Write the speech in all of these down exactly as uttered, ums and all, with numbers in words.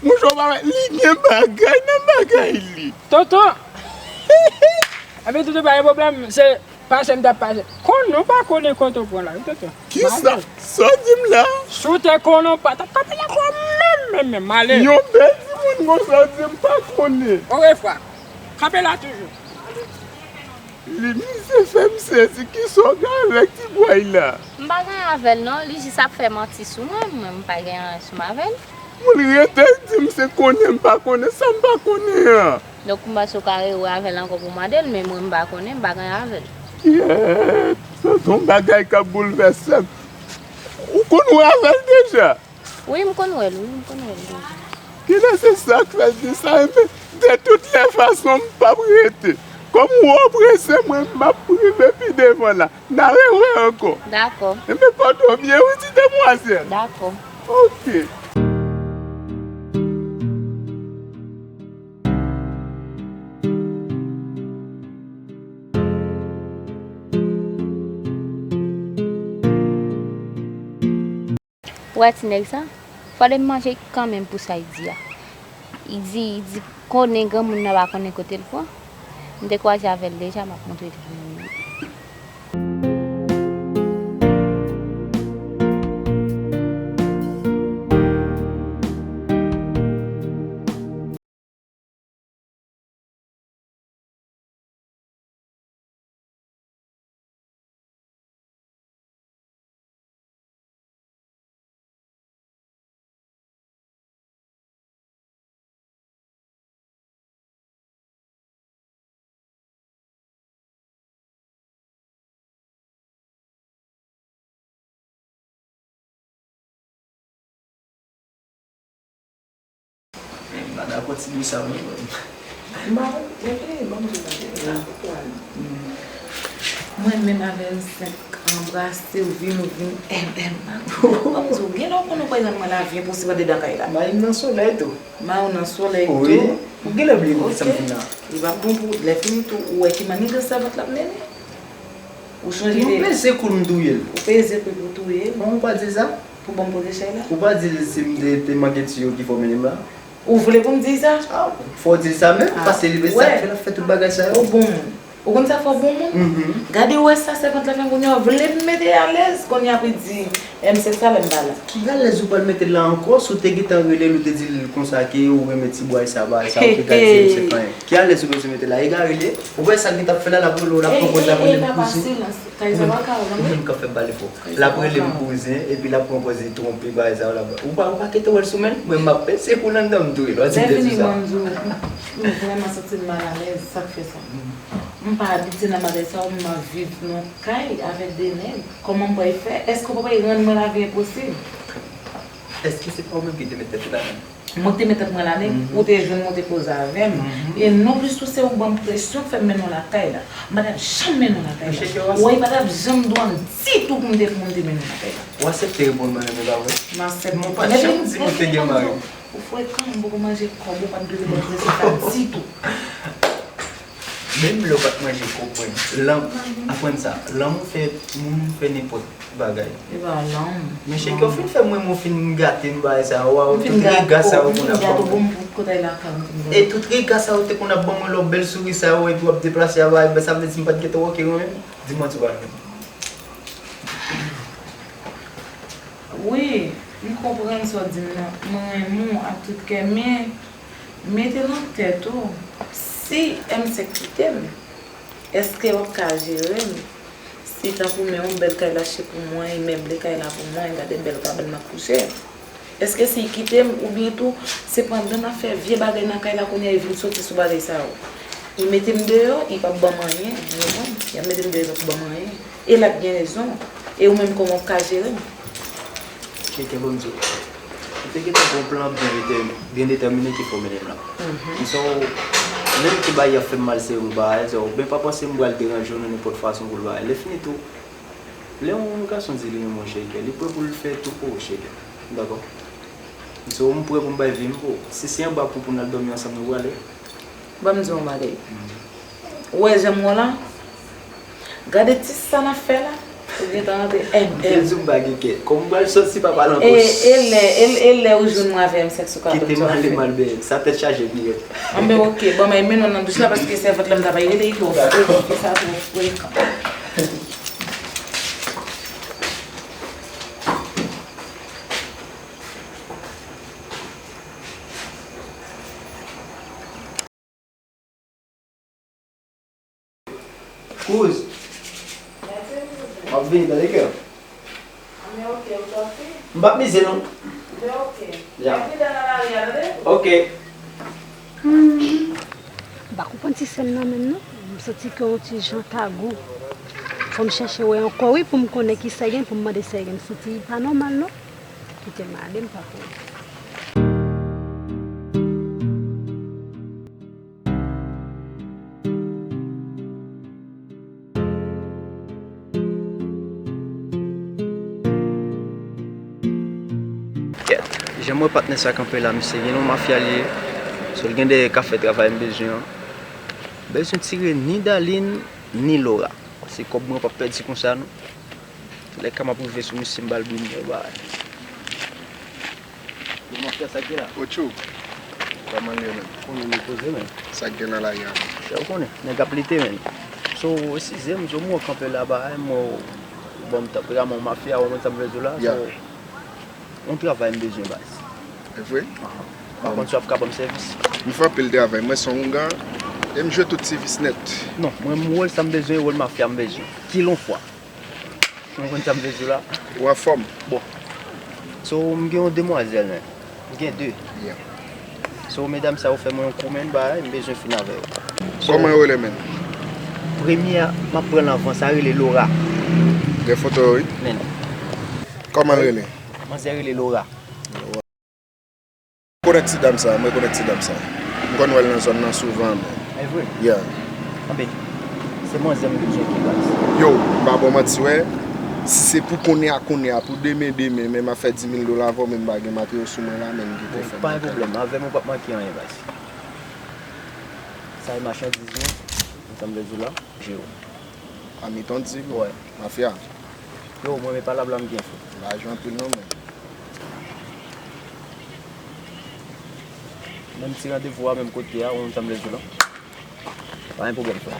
Bouch ou pa wè, li gen bagay nan bagay li. Toto! Epi Toto pa gen pwoblèm, se pase m t ap pase. Konnen w pa konnen kote w pran la, wi, Toto. Kisa? Sa w di m la? Si w te konnen w pa t ap kanpe la ankò menm, menm, menm, m ale. Yon bèl timoun konsa w di m pa konnen. Orevwa. Kanpe la toujou. Li misye fè m sezi, kisa w gen avèk ti bway la? M pa gen avè l non, li jis ap fè manti sou mwen, mwen m pa gen anyen sou m avè l. Moun rete di m se konnen m pa konnen sa m pa konnen an. Donk m panse w ka rewè avè l ankò pou mande l, men mwen m pa konnen, m pa gen avè l. Kyèt, se yon bagay k ap boulvèse m. Ou konn wè avè l deja? Wi, m konn wè l, wi, m konn wè l deja. Genlè se sa k fè l di sa, men de tout lè fason, m p ap rete. Kòm ou oprese mwen, m ap rive pi devan la. N a rewè ankò. Dakò. Enben, pòte w byen, wi, ti demwazèl. Dakò. Oke. Ou wè ti nèg sa? Fò de m manje kanmenm pou sa l di a. Li di, li di konnen granmoun nan pa konnen kote l pran. M te kwaze avè l deja, m ap montre l granmoun nan. Nana kontinye sa menm. Mwen menm avè l senk anbrase, w vin, ou vin, M M. Ban m di w, gen lè w konn ou pa janm wè lavi enposib andedan kay la. Mari m nan solèy tou. Mari w nan solèy tou. Wi. Ou genlè bliye m ki sa m vin la. Li p ap bon pou ou. Lè fini tou, ou wè ki mannigan sèvant l ap mennen. Ou chanje. Yon peze kou l m touye l. Ou peze kou l pou touye l. Kòman ou pa di l sa? Pou ban m poze chay la? Ou pa di l si m te, te manke tiyo ki fè w mennen m la? Ou vle pou m di l sa? A, fò w di l sa menm, paske li se sa k fè l ap fè tout bagay sa yo. Ou bon moun. Ou konn sa fè w bon moun? Gade wè sa sèvant la fè m kounye a, w vle m mete alèz, kounye a pou l di, M sèk sa lè m pa la. Ki alèz ou pral mete la ankò, si w te gentan rele l, ou te di l konsa ke ou renmen ti bway sa, bagay sa, ou te ka di M sèk anyen. Ki alèz ou bezwen mete la? Egare li ye. Ou wè sa l gentan ap fè la, l ap rele w, l ap pran kòd, l ap rele m kouzen. Ou menm, ou menm k ap fè m pale fò. L ap rele m kouzen, epi l ap pran kòd li twonpe, bagay sa yo, l ap, ou pa, ou pa kite wè l sou men l? Mwen, m ap pèse kou l anndan m tou, w a di m te di sa. Lè fini, mwen, m di w, m, m vrèman santi m malalèz, sa k fè sa. M pa abitye nan bagay sa yo, m ap viv nan kay avèk de nèg. Kòman m pral fè? Èske w pa pral rann mwen lavi enposib? Èske se pa ou menm ki te met tèt ou ladan? Mwen te met tèt mwen la, men ou te jwenn mwen, ou te koze avè m. E nonplis tou, se ou ban m presyon, fè m mennen w lakay la. M pa t ap janm mennen w lakay la. Ou wè, pa t ap janm dwòl ditou pou m te, pou m te mennen w lakay la. Ou aksepte reponn mwen, men pa vre? M aksepte. Mwen pa t janm di mwen te gen mari. Ou frekan, m poko manje kòb ou, pa t dwe te ban m presyon sa ditou. Menm lè w pa t manje kòb mwen, lan, aprann sa, lanmou fè moun fè nenpòt bagay. E pa lanmou. Men cheke, ou fin fè m renmen w, fin gate m bagay sa yo, waw, tout rega sa yo konn ap ban mwen. E tout rega sa yo te konn ap ban mwen, lè w bèl souri sa yo, epi w ap deplase a bagay, sa vle di m pa t gentan wè w ke renmen m? Di m manti ou pa renmen m? Wi, m konprann sa w di m nan. Mwen renmen w ak tout kè, men mete nan tèt ou, si M sèk kite m, èske w ap ka jere m? Si tankou men yon bèl kay l achte pou mwen, e meble kay la pou mwen, gade bèl kabann m ap kouche. Èske si l kite m, oubyen tou, se pandan n ap fè vye bagay nan kay la, kounye a, li vin soti sou bagay sa yo? Li mete m deyò, li p ap ban m anyen, ou konprann? Li ap mete m deyò, li p ap ban m anyen. E l ap gen rezon. E ou menm, kòman w ka jere m? Cheke, ban m di w. Ou te gentan gen yon plan byen detèmi-, byen detèmine ki fè w mennen m la. M sa w, menm ke bagay ap fè m mal sere ou bagay sa, ou byen pa panse m pral deranje w nan nenpòt fason pou l bagay. Lè fini tou, lè yon gason di li renmen w, cheke, li prè pou l fè tou pou ou, cheke. Dakò? M sa w, m prè pou m bay vi m pou ou. Si se anba pou, pou n al dòmi ansanm, nou prale. Ban m di w yon bagay. Ou wè jan m wè w la? Gade ti sa n ap fè la. Ou gentan rantre M M. Kel Zumba gen kè. Kòm m pral sòti pa pale an pòch. E lè, e, e lè ou jwenn mwen avè M sèks ou ka kite m ale m al benyen. Sa tèt chaje dirèk. Anben, oke. Bon, men mennen w nan douch la paske sèvant la m ta bay rele l twò frekan. Fè sa twò frekan. Kouz. M ap vini, tande kè. M p ap mize non. Ya. Oke. Hmm. M pa konprann ti sè m nan menm non. M santi ke yon ti jan kagou. Fò m chèche wè ankò wi pou m konnen kisa gen pou m mande sa gen. M santi pa nòmal non. Kite m ale, m pa konnen. Kèt, jan m wè patnè sa kanpe la, misye gen yon mafya li ye. So, l gen de ka fè travay m bezwen an. M bezwen tire ni Darline, ni Laura. Se kòb mwen p ap pèdi konsa non. Lè ka m ap rive sou misye, m ba l bri m, bagay. Yo, mafya, sa k gen la? Ocho. Kòman l ye menm? Konnen nou poze menm. Sa k gen nan lari a menm? Chè, ou konnen, nèg ap lite menm. So, eskize m, so, m wè w kanpe la, bagay, m wè w ban m tanperaman mafya, ou konn sa m vle di w la? Ya. So, yon travay m bezwen, baz. E vre? Ahan. M pa konn si w ap ka ban m sèvis. M fè anpil travay, mwen se yon oungan, e m jwe tout sèvis nèt. Non, mwen, m wè sa m bezwen, wè mafya m bezwen. Kilonfwa. Ou konprann sa m vle di w la? Ou anfòm? Bon. So, m gen yon demwazèl, men. M gen de. Yeah. So, medam sa yo fè mwen yon kou, men, bagay, m bezwen fin avè yo. So, kòman yo rele, men? Premye a, m ap pran l anvan, sa rele Laura. Gen foto yo, wi. Men. Kòman l rele? Manzè rele Laura. Rekonèt ti dam sa, m rekonèt ti dam sa. M konn wè l nan zòn nan souvan, men. E vre? Yeah. Anben, se manzè m bezwen ki baz. Yo, m pa ba w manti, wè. Si se pou kounye a, kounye a, pou demen, demen, men m ap fè di mil dola avè w, men m pa gen materyo sou mwen la, men m gentan fè bagay. Pa gen pwoblèm, avè m ou p ap manke anyen, baz. Sa e machandiz mwen, m sanble di w la, jere w. A mitan di, wè. Mafya. Yo, mwen, men palab la m gen, frè. M pa jwe anpil non, men. Menm ti randevou a, menm kote a, ou konn sa m vle di w la. Pa gen pwoblèm, frè.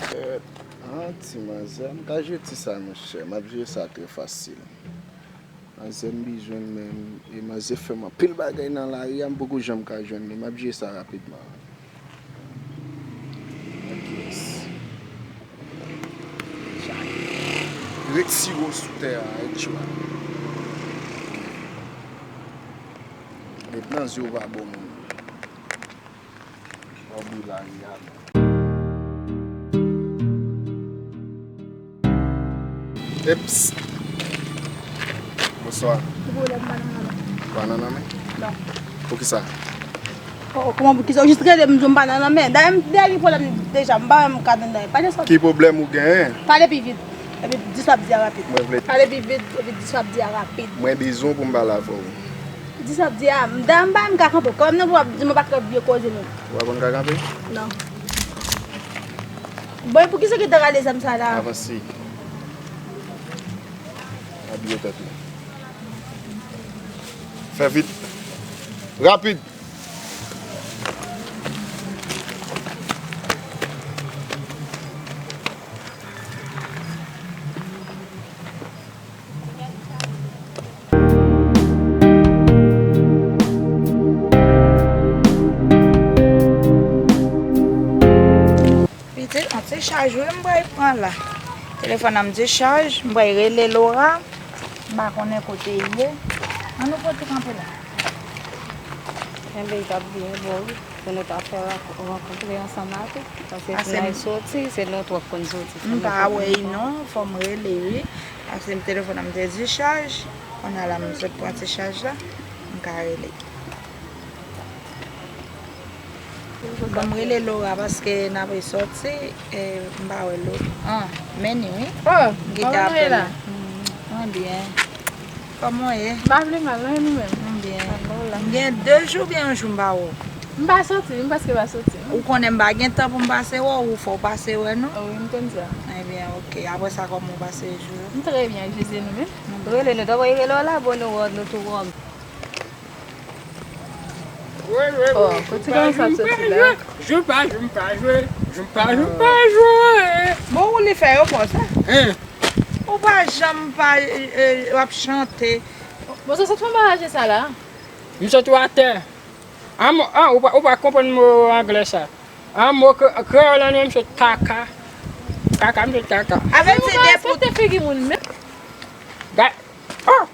Kèt, an, ti manzè, m ka jwe ti sa, monchè. M ap jwe sa trè fasil. Manzè m bezwen l menm, e manzè fè m anpil bagay nan lari a, m poko janm ka jwenn li. M ap jere sa rapidman. Ak kiyès? Ret siwo sou tè a, ret cho a. Met nan zye w pa bon moun. Bò bri lari a. Eps. Bonswa. Ki pwoblèm banana la? Banana men? Non. Poukisa? Oh, kòman poukisa? Ou jis rele m di w m banana men. Dayè m dèyè gen pwoblèm deja, m pa wè m ka tann dayè. Pa de sa. Ki pwoblèm ou genyen? Pale pi vit. Epi di sa w ap di a rapid. Mwen vle. Pale pi vit, epi di sa w ap di a rapid. Mwen bezwen w pou m pale avè w. Di sa w ap di a, m, dayè m pa menm ka kanpe. Kòm nan pou w ap di m, w pa ka vye koze menm. Ou pa konn ka kanpe? Non. Bon, e poukisa w gentan rale zam sa la? Avanse. Abiye tèt ou. Fè vit. Rapid. Pitit, yon ti chaj wi m pral pran la. Telefòn nan m dichaj, m pral rele Laura. M pa konnen kote l ye. An nou pote kanpe la. Enben, l t ap byen bon wi. Pou nou ta fè rank-, rankontre ansanm ak ou. Paske si n al soti, se nou twòp konn soti. M pa wè l non, fò m rele wi. Paske telefòn nan m te dichaj. Kounye a la m sot pran ti chaj la. M ka rele. Bon, m rele Laura paske n ap soti, e, m pa wè Laura. An, men ni wi. Oh, m kite apèl la. Mwen byen. Kòman w ye? M pa vle mal, non, e nou menm? M byen. M gen de jou byen yon jou m pa wè w. M pa soti, m prèske pa soti. Ou konnen m pa gen tan pou m pase wè w, ou fò w pase wè nou. Wi, m konn sa. Ebyen, Ok, apre sa, kòman w pase jou? M trè byen, ak Jezi, nou menm? Rele nou, tanpri rele w la, bon, nou wòm, nou tou wòm. Wi, wi, wi. Oh, kote gen sa soti la? Jou pa jou, m pa jwe. Jou pa jou, m pa jwe. Bon, ou li fè yo konsa? Hein? Ou pa janm pa w ap chante. Bon, sa sot fè m pa raje sa la? M sot atè. An mo, an, ou pa, ou pa konprann mo anglè sa. An mo kreyòl an nou, m sot kaka. Kaka, m sot kaka. Avè di depi. Ou te figi moun menm. Gad, oh!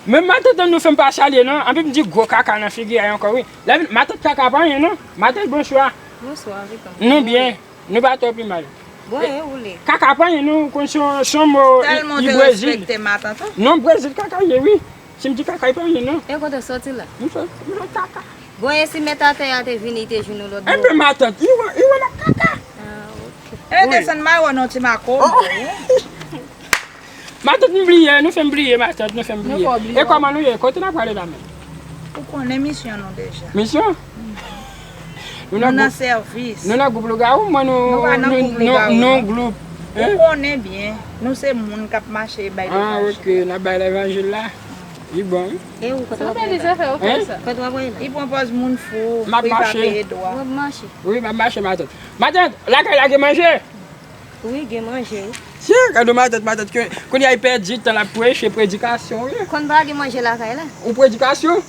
Menm matant an nou fè m pa salye non. Anpi m di gwo kaka nan figi a ankò wi. Lè vin matant kaka pa anyen non. Matant bonswa. Bonswa, Vikan. Nou byen. Nou pa twò pi mal. Bon, e ou li. Kaka pa anyen non, ou konn se yon, se yon mo i Brezil. Tèlman w te respekte matant an. Non, Brezil kaka ye wi. Si m di kaka, li pa anyen non. E kote w soti la? M sot, m sot kaka. Bon, e si mèt atè a te vin, li te jwenn ou lòt bò? Enben matant, li wè, li wè nan kaka. Ah, ok. E desann mayo non ti makob. Matant, m bliye, nou fè m bliye, matant, nou fè m bliye. E kòman nou ye? Kote n ap prale la menm? Ou konnen misyon nou deja. Misyon? Nou nan sèvis. Nou nan gwoup lougawou, mwen nou, nou, nou, nou gwoup. Ou konnen byen, nou se moun k ap mache bay levanjil. Ah, ok, n ap bay levanjil la. Li bon, wi. E ou, kote w ap prale la? Kote w ap prale la? Li pran pòz moun fou, pou li pa peye dwa. W ap mache? Wi, m ap mache, matant. Matant, lakay la gen manje? Wi, gen manje, wi. Tiens, gade yon matant, matant, ke, kounye a li pèdi tan l ap preche, predikasyon, wi. Konn pa gen manje lakay la? Ou predikasyon?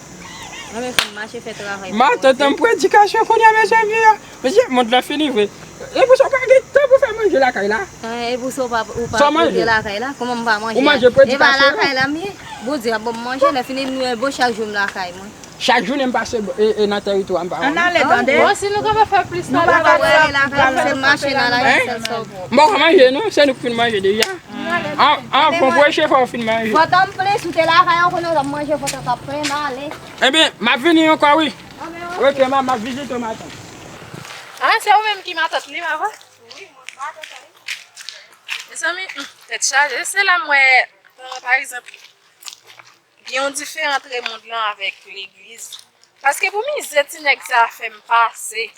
Mwen menm fò m mache fè travay pou Bondye. Matant an predikasyon kounye a, mezanmi. Mesye, mond lan fini vre. E pou sa w pa gen tan pou fè manje lakay la? E pou sa w pa, ou pa manje lakay la? Kòman m pa manje? Ou manje predikasyon la? E pa lakay la m ye? Bondye ap ban m manje, lè fini, bon, chak jou m lakay mwen. Chak jounen m pase e, e nan tèritwa m pa wè nou. Ann ale tande. Bon, si nou kapab fè plis nan lakay, se mache nan lakay sèl sa w pran. M poko manje non, se nou k fin manje deja. An, an, bon, preche fò w fin manje. Vant an m plen, si w te lakay an konnen w t ap manje, vant an t ap plen, n ale. Ebyen, m ap vini ankò wi. Ok, m ap, m ap vizite w matant. Ah, se ou menm ki matant li, pa vre? Wi, mwen matant li. Mezanmi, tèt chaje. Se la m wè, pa egzanp, gen yon diferan antre mond lan avèk legliz. Paske pou mizè ti nèg sa a fè m pase.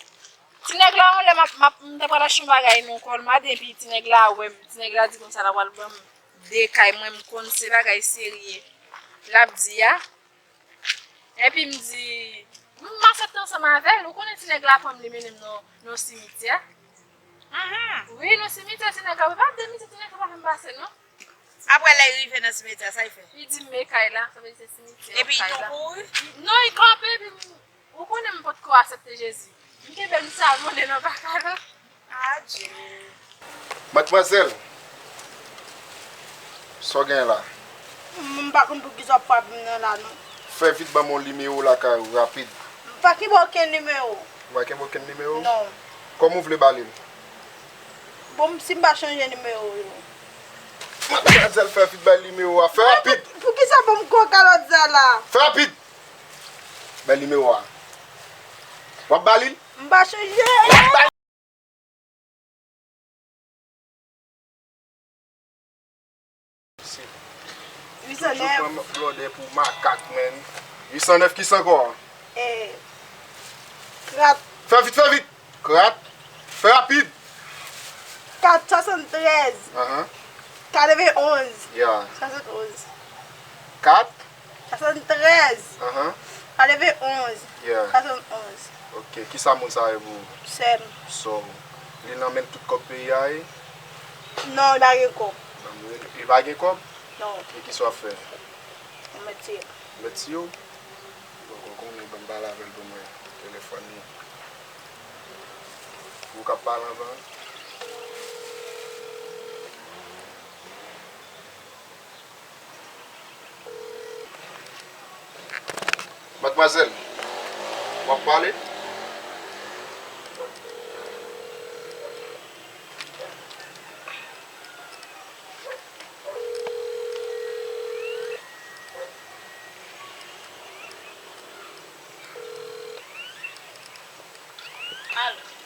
Ti nèg la, yon lè m ap, m ap, m ta pral achte yon bagay nan Colmart, epi ti nèg la wè m. Ti nèg la di konsa l ap pral ban m de kay, mwen m konn se bagay serye l ap di a. Epi m di, m asepte ansanm avè l, ou konnen ti nèg la pran m li mennen m nan, nan simityè. Wi, nan simityè, ti nèg la, wi, pa de mizè, ti nèg la pa fè m pase non. Apre lè l rive nan simityè, sa l fè? Li di m men kay la, sa vle di se simityè. Epi l tou kouri? Non, li kanpe, epi m, ou konnen m potko asepte Jezi. M kenbe m sa, m ale nan baka la. Adje. Madmwazèl, sa w genyen la? M, m pa konn poukisa w ap frape m nan la non. Fè vit ban m yon nimewo lakay ou rapid. M pa kenbe okenn nimewo. Ou pa kenbe okenn nimewo? Non. Kòman w vle ba li l? Bon, si m pa chanje nimewo yo. Madmwazèl, fè vit bay nimewo a. Fè rapid. Poukisa ban m koka lòt sa la? Fè rapid! Bay nimewo a. W ap ba li l? M pa chanje. W ap ba li l. Wi san nèf. Toujou pran blòdè pou makak, menn. Wi san nèf, kisa ankò? E, krat. Fè vit, fè vit! Krat. Fè rapid! Kat, swasanntrèz. Ahan. Katrevenonz. Ya. Swasannonz. Kat. Swasanntrèz. Ahan. Katrevenonz. Ya. Swasannonz. Ok, kisa moun sa a ye pou ou? Sè m. Sè w. Li nan men l tout kòb peyi a ye? Non, li pa gen kòb. Li pa gen kòb? Non. E kisa w ap fè? Mwen mèt tiye l. Ou mèt tiye w? Bon, ou konnen, ban m pale avè l pou mwen. Telefòn li. Ou k ap pale anvan. Madmwazèl, w ap pale?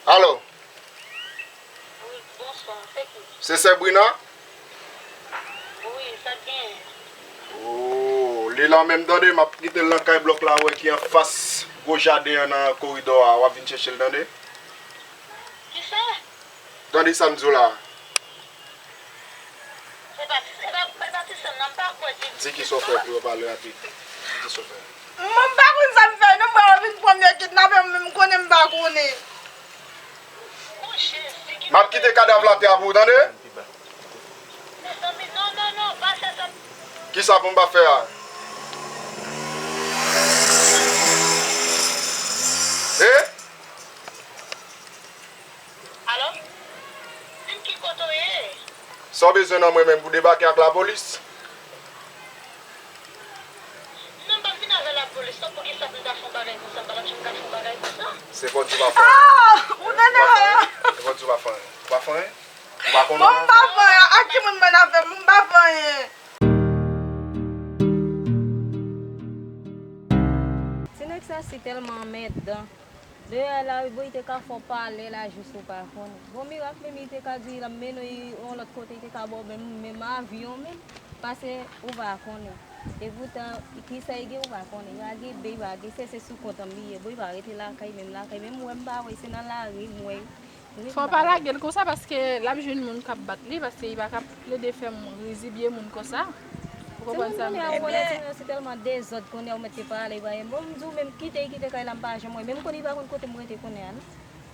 Alo. Wi, bonswa, se ki? Se Sèbrina? Wi, sa k genyen? Oh, li la menm tande, m ap kite l nan kay blòk la, wè ki anfas gwo jaden an nan koridò a, w ap vin chèche l tande? Kisa? Tande sa m di w la. Di ki sa w fè pou yo pale rapid. Di sa w fè. Mwen m pa konn sa m fè non, mwen yo vin pran m yo kidnape m, men m konnen m pa konnen. M ap kite kadav la atè a pou ou, tande? Mezanmi, non, non, non, pa fè sa. Kisa pou m pa fè a? E? Alo? Di m ki kote w ye? Sa w bezwen nan mwen menm pou debake ak lapolis? Non, m p ap vin avè lapolis non, poukisa pou m ta fè yon bagay konsa, m pa t ap janm ka fè yon bagay konsa. Se fò di w pa fè anyen. Ah! Ou tande? Se fò di w pa fè anyen. Ou pa fè anyen? Ou pa konnen? Bon, m pa fè anyen. Ak ki moun mwen avè m, m pa fè anyen. Ti nèg sa si tèlman anmèdan. Deyò la, wi, bon, li te ka fè w pale la, jis ou pa konnen. Bon, mirak menm, li te ka di l ap mennen w yon lòt kote, li te ka ba w menm, menm avyon menm, pase ou pa konnen. Epoutan, kisa li gen, ou pa konnen. Li pa gen bèy, li pa gen sè, se sou kont an m li ye. Bon, li pa rete lakay, menm lakay, menm mwen, m pa wè, se nan lari, m wè. Fò w pa lage l konsa, paske l ap jwenn moun k ap bat li, paske li pa ka plede fè moun, rizibye moun konsa. Ou konprann sa m di? Ebyen, se tèlman dezòd kounye a ou mèt te pale, pa gen. Bon, m di w menm, kite, kite kay la, m pa janm wè. Menm kote, li pa konn kote m rete kounye a, non.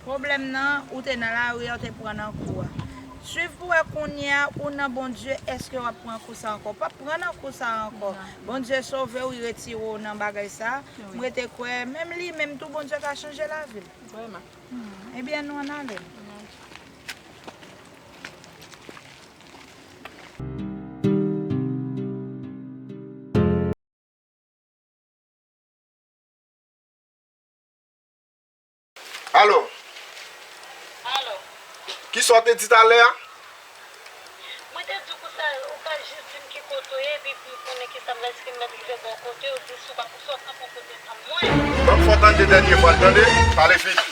Pwoblèm nan, ou te nan lari a, ou te pran nan kou a. Swiv pou wè kounye a, ou nan Bondye, èske w ap pran kou sa ankò? W p ap pran nan kou sa ankò. Non. Bondye sove w, li retire w nan bagay sa. Wi. M rete kwè, menm li menm tou, Bondye ka chanje lavi l. Vrèman. Hmm, ebyen, nou ann ale. Alo? Alo? Kisa w te di talè a? Mwen te di w konsa, ou ka jis di m ki kote w ye, epi pou m konnen kisa m fè, si m mèt rive bò kote w, di si w pa konsa w kanpe yon kote ansanm mwen. Ban m fè w tande dènye fwa l, tande? Pale vit.